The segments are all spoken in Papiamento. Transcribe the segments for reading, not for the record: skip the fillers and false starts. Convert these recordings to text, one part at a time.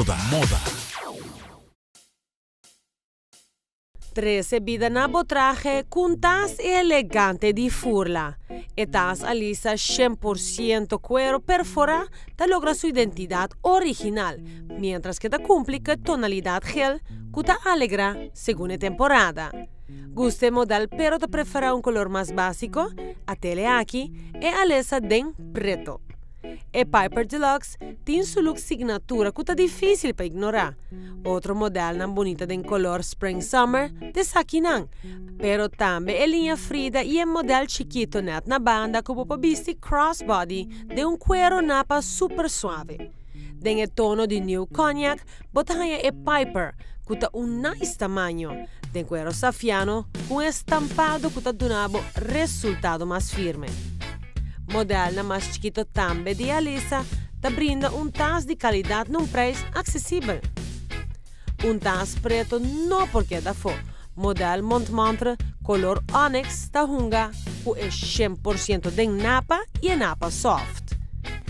Moda. Trece bida na bo trahe cu un tas elegante di Furla. E tas Alisa 100% cuero perfora ta logra su identidad original, mientras cu ta cumpli cu e tonalidad gel cu ta alegra segun e temporada. Gusta e model pero ta prefera un color mas basico? Atele aki e Alesa den preto. E Piper Deluxe tin su look signatura cu ta dificil pa ignora. Otro modelnan bunita den color Spring Summer ta esakinan, pero tambe e liña Frida y e model chikito net na banda cu bo por bisti crossbody den un cuero napa super suave. Den e tono di New Cognac bo ta haña e Piper cu ta un nice tamaño, den cuero safiano cu un estampado cu ta duna bo resultado mas firme. Modelnan mas chikito tambe di Alisa ta brinda un tas di calidad na un prijs accesibel. Un tas preto no por keda afo. Model Montmartre color onyx ta hunga cu e 100% den napa y e napa soft.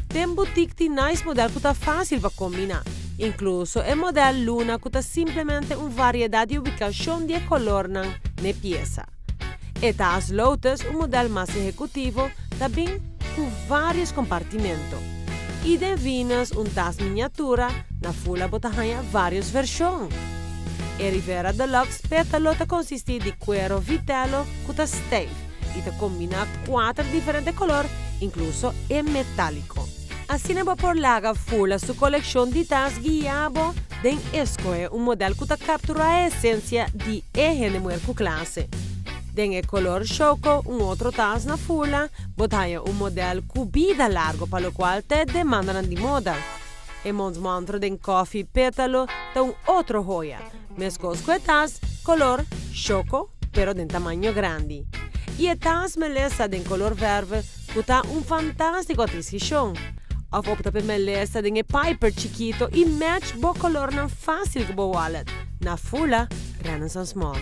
Den boutique tin nice model cu ta facil pa combina, incluso e model Luna cu ta simplemente un variedad di ubicacion di e colornan n'e pieza. E tas Lotus, un model mas ehecutivo, ta bin cu varios compartimento. Y den Venus, un tas miniatura, na Fula bo ta haña varios version. E Rivera Deluxe Petalo ta consisti di cuero vitello cu ta stijf y ta combina cuater diferente color, incluso e metalico. Asina bo por laga Fula su coleccion di tas guia bo den escohe un model cu ta captura e esencia di e hende muher cu clase. Den e color choco, un otro tas na Fula, bo ta haña un model cu bida largo pa locual ta e demandanan di moda. E Montmartre den coffee petalo ta un otro hoya, mescos cu e tas color choco pero den tamaño grandi. Y e tas Melissa den color verve cu ta un fantastico adquisicion. Of opta p'e Melissa den e Piper chikito y match bo colornan facil cu bo wallet. Na Fula, Renaissance Mall.